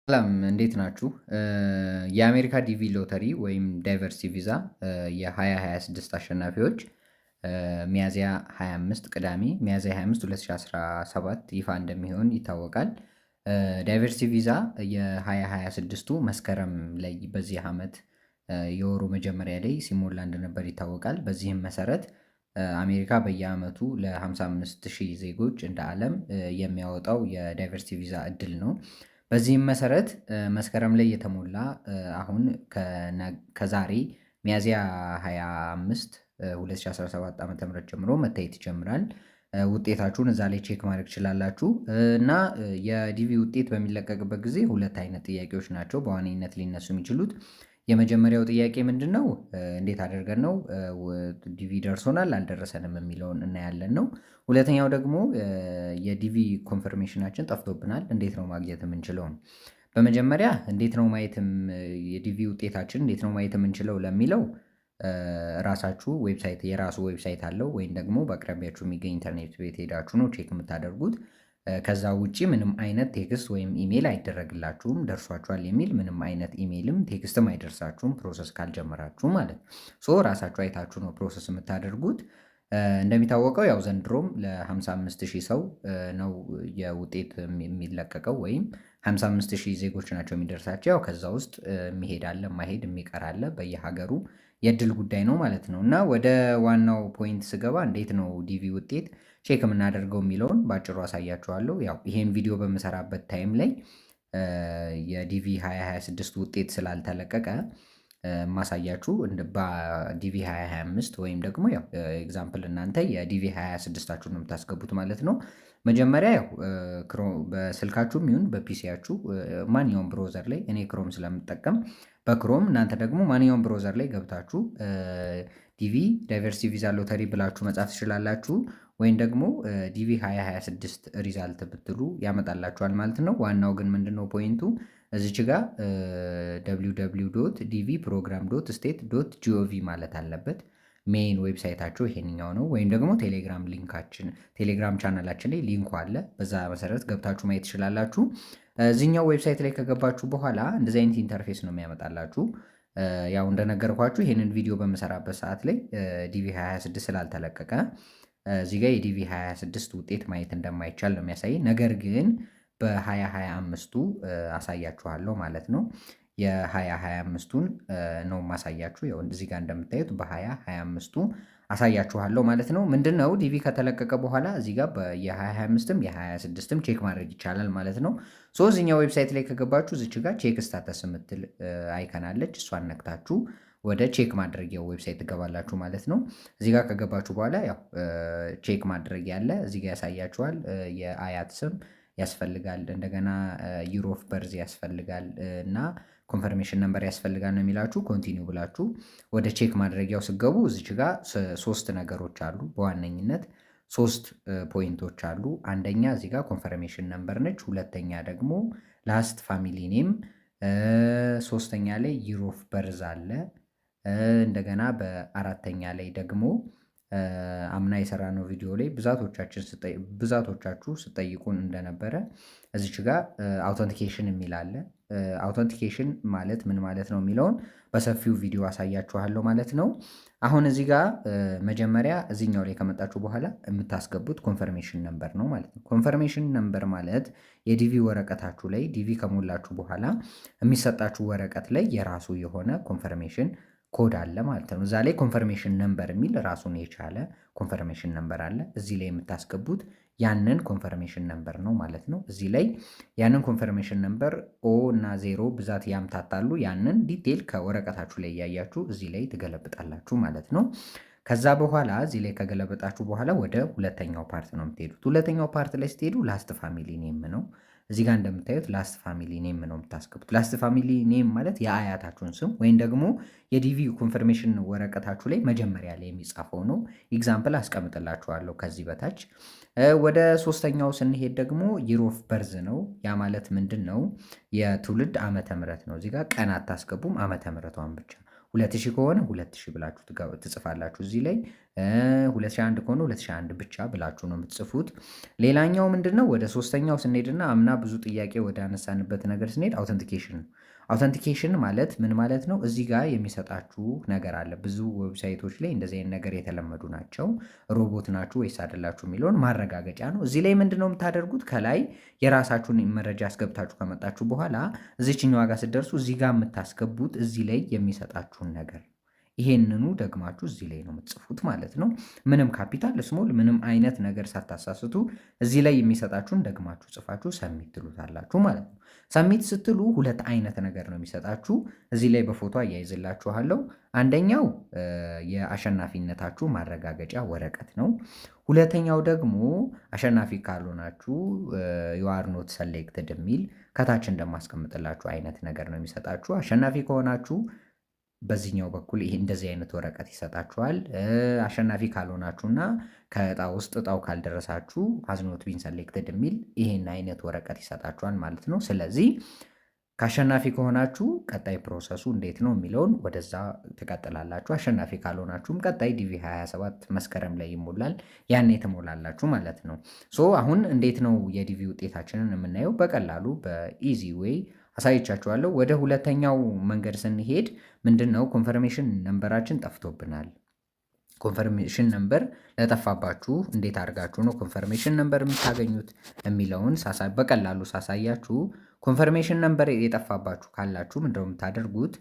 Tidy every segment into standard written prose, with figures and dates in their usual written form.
ሰላም፣ እንዴት ናችሁ? የአሜሪካ DV ሎተሪ ወይም diversity visa የ2026 አሸናፊዎች ሚያዝያ 25፣ ቅዳሜ ሚያዝያ 25 2017 ይፋ እንደሚሆን ይታወቃል። Diversity visa የ2026ቱ መስከረም ላይ በዚህ ዓመት የወሩ መጀመሪያ ላይ ሲሞላ እንደነበር ይታወቃል። በዚህም መሰረት አሜሪካ በየዓመቱ ለ55 ሺህ ዜጎች እንደ ዓለም የሚያወጣው የ diversity visa እድል ነው። በዚህም መሰረት መስከረም ላይ የተሞላ አሁን ከዛሬ ሚያዝያ 25 2017 ዓ.ም ጀምሮ መታየት ይጀምራል። ውጤታችሁን እዛ ላይ check ማድረግ ትችላላችሁ። እና የ DV ውጤት በሚለቀቅበት ጊዜ ሁለት አይነት ጥያቄዎች ናቸው በዋነኝነት ሊነሱ የሚችሉት። የመጀመሪያው ጥያቄ ምንድን ነው? እንዴት አድርገን ነው DV ደርሶናል አልደረሰንም የሚለውን እናያለን ነው። ሁለተኛው ደግሞ የ DV confirmation ኣችን ጠፍቶብናል፣ እንዴት ነው ማግኘት የምንችለው ነው። በመጀመሪያ እንዴት ነው ማየትም የ DV ውጤታችን እንዴት ነው ማየት የምንችለው ለሚለው፣ ራሳችሁ website የራሱ website አለው ወይም ደግሞ በአቅራቢያችሁ የሚገኝ ኢንተርኔት ቤት ሄዳችሁ ነው check የምታደርጉት። ከዛ ውጪ ምንም አይነት text ወይም ኢሜይል አይደረግላችሁም። ደርሷችኋል የሚል ምንም አይነት email ም text ም አይደርሳችሁም process ካልጀመራችሁ ማለት ነው። So ራሳችሁ አይታችሁ ነው process የምታደርጉት። እንደሚታወቀው ያው ዘንድሮም ለ55 ሺህ ሰው ነው የውጤት የሚለቀቀው ወይም 55 ሺህ ዜጎች ናቸው የሚደርሳቸው። ያው ከዛ ውስጥ የሚሄድ አለ፣ የማይሄድ፣ የሚቀር አለ። በየሀገሩ የእድል ጉዳይ ነው ማለት ነው። እና ወደ ዋናው point ስገባ እንዴት ነው DV ውጤት check የምናደርገው የሚለውን በአጭሩ አሳያችኋለሁ። ያው ይሄን ቪዲዮ በምሰራበት time ላይ የ DV 2026 ውጤት ስላልተለቀቀ ማሳያችሁ በ DV 2025 ወይም ደግሞ ያው example እናንተ የ DV 2026ኣችሁን ነው የምታስገቡት ማለት ነው። መጀመሪያ ያው በስልካችሁም ይሁን በ PC ያችሁ ማንኛውም browser ላይ፣ እኔ Chrome ስለምጠቀም በ Chrome፣ እናንተ ደግሞ ማንኛውም browser ላይ ገብታችሁ DV diversity visa lottery ብላችሁ መጻፍ ትችላላችሁ። ወይም ደግሞ DV 2026 result ብትሉ ያመጣላችኋል ማለት ነው። ዋናው ግን ምንድነው point ኡ፣ እዚች ጋ www.dvprogram.state.gov ማለት አለበት። Main website ኣቸው ይሄንኛው ነው። ወይም ደግሞ ቴሌግራም link ኣችን፣ ቴሌግራም ቻናላችን ላይ link ኡ አለ። በዛ መሰረት ገብታችሁ ማየት ትችላላችሁ። እዚህኛው website ላይ ከገባችሁ በኋላ እንደዚህ አይነት interface ነው የሚያመጣላችሁ። ያው እንደነገርኳችሁ ይሄንን ቪዲዮ በምሰራበት ሰዓት ላይ DV 26 ስላልተለቀቀ እዚህ ጋር የ DV 26 ውጤት ማየት እንደማይቻል ነው የሚያሳይ። ነገር ግን በ2025ቱ አሳያችኋለሁ ማለት ነው። የ2025ቱን ነው ማሳያችሁ። ያው እዚህ ጋር እንደምታዩት በ2025ቱ አሳያችኋለሁ ማለት ነው። ምንድን ነው፣ DV ከተለቀቀ በኋላ እዚህ ጋር የ2025ም የ2026ም check ማድረግ ይቻላል ማለት ነው። So እዚኛው website ላይ ከገባችሁ እዚች ጋር check status የምትል icon አለች። እሷን ነክታችሁ ወደ check ማድረጊያው website ትገባላችሁ ማለት ነው። እዚህ ጋር ከገባችሁ በኋላ ያው check ማድረግ ያለ እዚህ ጋር ያሳያችኋል። የአያት ስም ያስፈልጋል፣ እንደገና year of birth ያስፈልጋል እና confirmation number ያስፈልጋል ነው የሚላችሁ። Continue ብላችሁ ወደ check ማድረጊያው ስትገቡ እዚች ጋር ሶስት ነገሮች አሉ። በዋነኝነት ሶስት point ኦች አሉ። አንደኛ እዚህ ጋር confirmation number ነች። ሁለተኛ ደግሞ last family name፣ ሶስተኛ ላይ year of birth አለ። እንደገና በአራተኛ ላይ ደግሞ አምና የሰራነው ቪዲዮ ላይ ብዛቶቻችሁ ስትጠይቁን እንደነበረ እዚች ጋር authentication የሚል አለ። Authentication ማለት ምን ማለት ነው የሚለውን በሰፊው ቪዲዮ አሳያችኋለሁ ማለት ነው። አሁን እዚህ ጋር መጀመሪያ እዚህኛው ላይ ከመጣችሁ በኋላ የምታስገቡት confirmation number ነው ማለት ነው። Confirmation number ማለት የ DV ወረቀታችሁ ላይ፣ DV ከሞላችሁ በኋላ የሚሰጣችሁ ወረቀት ላይ የራሱ የሆነ confirmation code አለ ማለት ነው። እዛ ላይ confirmation number የሚል ራሱን የቻለ confirmation number አለ። እዚህ ላይ የምታስገቡት ያንን confirmation number ነው ማለት ነው። እዚህ ላይ ያንን confirmation number O እና ዜሮ ብዛት ያምታታሉ። ያንን detail ከወረቀታችሁ ላይ እያያችሁ እዚህ ላይ ትገለብጣላችሁ ማለት ነው። ከዛ በኋላ እዚህ ላይ ከገለበጣችሁ በኋላ ወደ ሁለተኛው part ነው የምትሄዱት። ሁለተኛው part ላይ ስትሄዱ last family name ነው። እዚህ ጋር እንደምታዩት last family name ነው የምታስገቡት። Last family name ማለት የአያታችሁን ስም ወይም ደግሞ የ DV confirmation ወረቀታችሁ ላይ መጀመሪያ ላይ የሚጻፈው ነው። Example አስቀምጥላችኋለሁ ከዚህ በታች። ወደ ሶስተኛው ስንሄድ ደግሞ year of birth ነው። ያ ማለት ምንድን ነው? የትውልድ ዓመተ ምህረት ነው። እዚህ ጋር ቀን አታስገቡም፣ ዓመተ ምህረቷን ብቻ። 2000 ከሆነ 2000 ብላችሁ ትጽፋላችሁ እዚህ ላይ። 2001 ከሆነ 2001 ብቻ ብላችሁ ነው የምትጽፉት። ሌላኛው ምንድን ነው? ወደ ሶስተኛው ስንሄድና አምና ብዙ ጥያቄ ወደ አነሳንበት ነገር ስንሄድ authentication ነው። Authentication ማለት ምን ማለት ነው? እዚህ ጋር የሚሰጣችሁ ነገር አለ። ብዙ website ኦች ላይ እንደዚህ አይነት ነገር የተለመዱ ናቸው። ሮቦት ናችሁ ወይስ አይደላችሁ የሚለውን ማረጋገጫ ነው። እዚህ ላይ ምንድን ነው የምታደርጉት? ከላይ የራሳችሁን መረጃ አስገብታችሁ ከመጣችሁ በኋላ እዚችኛዋ ጋር ስትደርሱ እዚህ ጋር የምታስገቡት እዚህ ላይ የሚሰጣችሁን ነገር ይሄንኑ ደግማችሁ እዚህ ላይ ነው የምትጽፉት ማለት ነው። ምንም capital small፣ ምንም አይነት ነገር ሳታሳስቱ እዚህ ላይ የሚሰጣችሁን ደግማችሁ ጽፋችሁ submit ትሉታላችሁ ማለት ነው። Submit ስትሉ ሁለት አይነት ነገር ነው የሚሰጣችሁ። እዚህ ላይ በፎቶ አያይዝላችኋለሁ። አንደኛው የአሸናፊነታችሁ ማረጋገጫ ወረቀት ነው። ሁለተኛው ደግሞ አሸናፊ ካልሆናችሁ "you are not selected" የሚል ከታች እንደማስቀምጥላችሁ አይነት ነገር ነው የሚሰጣችሁ። አሸናፊ ከሆናችሁ በዚህኛው በኩል ይሄ እንደዚህ አይነት ወረቀት ይሰጣችኋል። አሸናፊ ካልሆናችሁና ከእጣ ውስጥ እጣው ካልደረሳችሁ "has not been selected" የሚል ይሄን አይነት ወረቀት ይሰጣችኋል ማለት ነው። ስለዚህ ከአሸናፊ ከሆናችሁ ቀጣይ process ኡ እንዴት ነው የሚለውን ወደዛ ትቀጥላላችሁ። አሸናፊ ካልሆናችሁም ቀጣይ ዲቪ 27 መስከረም ላይ ይሞላል፣ ያኔ ትሞላላችሁ ማለት ነው። So አሁን እንዴት ነው የዲቪ ውጤታችንን የምናየው? በቀላሉ በ easy way አሳይቻችኋለሁ። ወደ ሁለተኛው መንገድ ስንሄድ ምንድን ነው፣ confirmation number ኣችን ጠፍቶብናል። Confirmation number ለጠፋባችሁ እንዴት አድርጋችሁ ነው confirmation number የምታገኙት የሚለውን በቀላሉ ሳሳያችሁ፣ confirmation number የጠፋባችሁ ካላችሁ ምንድነው የምታደርጉት?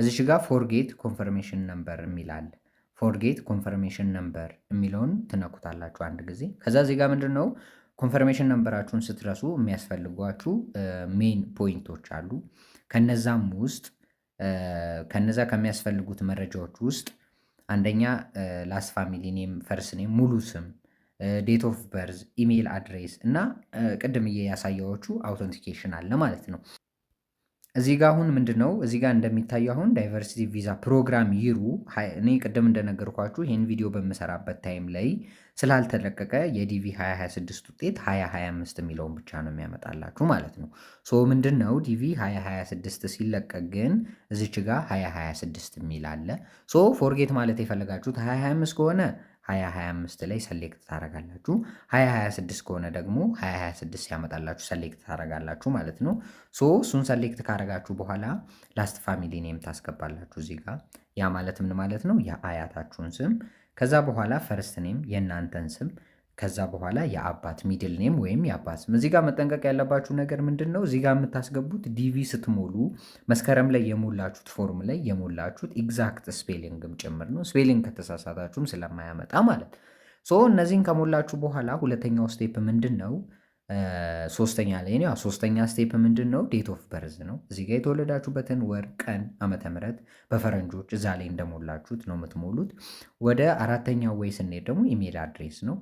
እዚች ጋር "forget confirmation number" የሚል አለ። "Forget confirmation number" የሚለውን ትነኩታላችሁ አንድ ጊዜ። ከዛ እዚህ ጋር ምንድን ነው፣ confirmation number ኣችሁን ስትረሱ የሚያስፈልጓችሁ main point ኦች አሉ። ከነዛም ውስጥ ከነዛ ከሚያስፈልጉት መረጃዎች ውስጥ አንደኛ last family name፣ first name፣ ሙሉ ስም፣ date of birth፣ email address እና ቅድም ያሳየኋችሁ authentication አለ ማለት ነው። እዚህ ጋር አሁን ምንድን ነው፣ እዚህ ጋር እንደሚታየው አሁን diversity visa program year ኡ እኔ ቅድም እንደነገርኳችሁ ይህን ቪዲዮ በምሰራበት time ላይ ስላልተለቀቀ የዲቪ 2026 ውጤት 2025 የሚለውን ብቻ ነው የሚያመጣላችሁ ማለት ነው። So ምንድን ነው፣ ዲቪ 2026 ሲለቀቅ ግን እዚች ጋር 2026 የሚል አለ። So forget ማለት የፈለጋችሁት 2025 ከሆነ 2025 ላይ select ታደርጋላችሁ። 2026 ከሆነ ደግሞ 2026 ያመጣላችሁ select ታደርጋላችሁ ማለት ነው። So እሱን select ካደረጋችሁ በኋላ last family name ታስገባላችሁ እዚህ ጋር። ያ ማለት ምን ማለት ነው? የአያታችሁን ስም፣ ከዛ በኋላ first name የእናንተን ስም፣ ከዛ በኋላ የአባት middle name ወይም የአባት ስም። እዚህ ጋር መጠንቀቅ ያለባችሁ ነገር ምንድን ነው? እዚህ ጋር የምታስገቡት ዲቪ ስትሞሉ መስከረም ላይ የሞላችሁት form ላይ የሞላችሁት exact spelling ም ጭምር ነው። Spelling ከተሳሳታችሁም ስለማያመጣ ማለት። So እነዚህን ከሞላችሁ በኋላ ሁለተኛው step ምንድን ነው? ሶስተኛ ላይ ነው። ሶስተኛ step ምንድን ነው? Date of birth ነው። እዚህ ጋር የተወለዳችሁበትን ወር፣ ቀን፣ ዓመተ ምህረት በፈረንጆች እዛ ላይ እንደሞላችሁት ነው የምትሞሉት። ወደ አራተኛው way ስንሄድ ደግሞ email address ነው።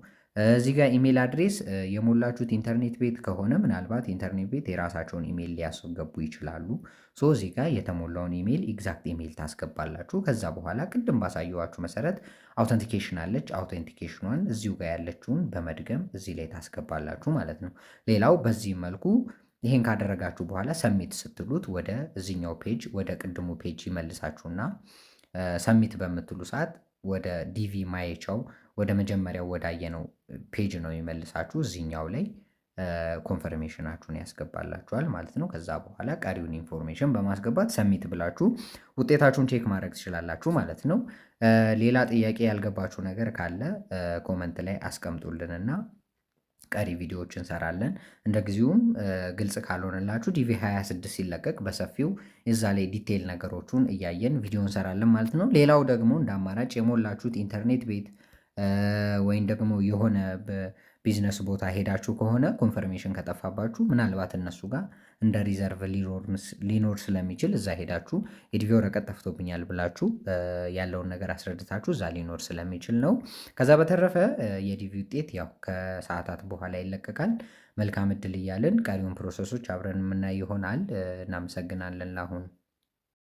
እዚህ ጋር email address የሞላችሁት ኢንተርኔት ቤት ከሆነ ምናልባት ኢንተርኔት ቤት የራሳቸውን ኢሜል ሊያስገቡ ይችላሉ። So እዚህ ጋር የተሞላውን email exact email ታስገባላችሁ። ከዛ በኋላ ቅድም ባሳየኋችሁ መሰረት authentication አለች። Authentication ኗን እዚሁ ጋር ያለችውን በመድገም እዚህ ላይ ታስገባላችሁ ማለት ነው። ሌላው በዚህ መልኩ ይሄን ካደረጋችሁ በኋላ submit ስትሉት ወደ እዚኛው page፣ ወደ ቅድሙ page ይመልሳችሁና submit በምትሉ ሰዓት ወደ ዲቪ ማየቻው ወደ መጀመሪያው ወዳየነው page ነው የሚመልሳችሁ። እዚህኛው ላይ confirmation ኣችሁን ያስገባላችኋል ማለት ነው። ከዛ በኋላ ቀሪውን information በማስገባት submit ብላችሁ ውጤታችሁን check ማድረግ ትችላላችሁ ማለት ነው። ሌላ ጥያቄ ያልገባችሁ ነገር ካለ comment ላይ አስቀምጡልንና ቀሪ ቪዲዮዎች እንሰራለን። እንደ ጊዜውም ግልጽ ካልሆነላችሁ ዲቪ 26 ሲለቀቅ በሰፊው እዛ ላይ detail ነገሮቹን እያየን ቪዲዮ እንሰራለን ማለት ነው። ሌላው ደግሞ እንደ አማራጭ የሞላችሁት ኢንተርኔት ቤት ወይም ደግሞ የሆነ በቢዝነስ ቦታ ሄዳችሁ ከሆነ confirmation ከጠፋባችሁ ምናልባት እነሱ ጋር እንደ reserve ሊኖር ስለሚችል እዛ ሄዳችሁ የዲቪ ወረቀት ጠፍቶብኛል ብላችሁ ያለውን ነገር አስረድታችሁ እዛ ሊኖር ስለሚችል ነው። ከዛ በተረፈ የዲቪ ውጤት ያው ከሰዓታት በኋላ ይለቀቃል። መልካም እድል እያልን ቀሪውን process ኦች አብረን የምናይ ይሆናል። እናመሰግናለን ለአሁን።